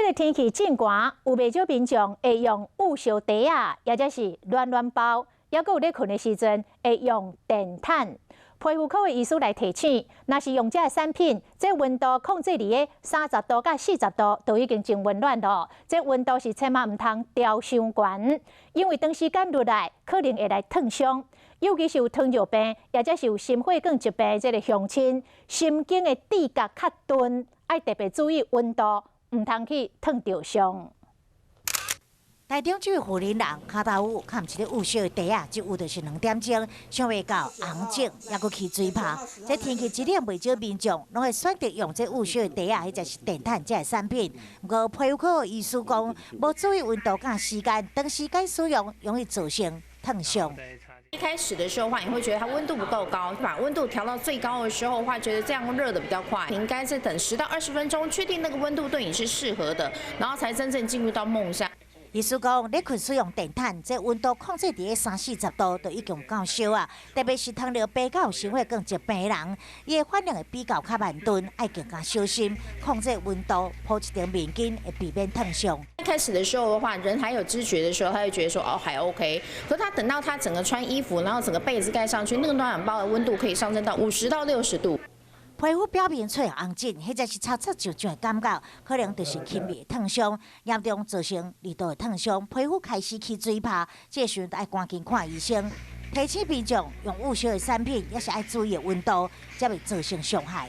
這个天氣真寒，有袂少民眾會用捂燒袋仔，抑者是暖暖包，抑閣有咧睏的時陣會用電毯。皮膚科的醫師來提醒，若是用這个產品，這溫度控制佇咧30度到40度，就已經真溫暖咯。這溫度是千萬毋通調傷懸，因為長時間落來可能會來燙傷，尤其是有糖尿病，抑者是有心血管疾病這个鄉親，神經的知覺較鈍，愛特別注意溫度，毋通去燙著傷。台中這位婦人人，跤頭趺崁一个捂燒的袋仔，一捂就是2點鐘，想袂到紅腫，抑閣起水泡。這天氣一冷，袂少民眾攏會選擇用這捂燒的袋仔，或者是電毯這个產品。毋過皮膚科醫師講，無注意溫度佮時間，長時間使用容易造成燙傷。一開始的時候話，你會覺得它溫度不夠高，把溫度調到最高的時候話，覺得這樣熱得比較快。你應該是等10到20分鐘，確定那個溫度對你是適合的，然後才真正進入到夢鄉。醫師講，咧睏使用電毯，這溫度控制佇咧三四十度，就已經夠燒啊。特別是糖尿病佮有心血管疾病的人，伊的反應會比較較慢鈍，愛更加小心控制溫度，鋪一層面巾會避免燙傷。一開始的時候的話，人還有知覺的時候，他會覺得說哦還 OK。可他等到他整個穿衣服，然後整個被子蓋上去，那個暖暖包的溫度可以上升到50到60度。皮膚表面出現紅疹，或者是擦擦癢癢的感覺，可能就是輕微燙傷，嚴重造成二度的燙傷，皮膚開始起水泡，這個時陣愛趕緊看醫生。提醒民眾用捂燒的產品，也是愛注意溫度，才袂造成傷害。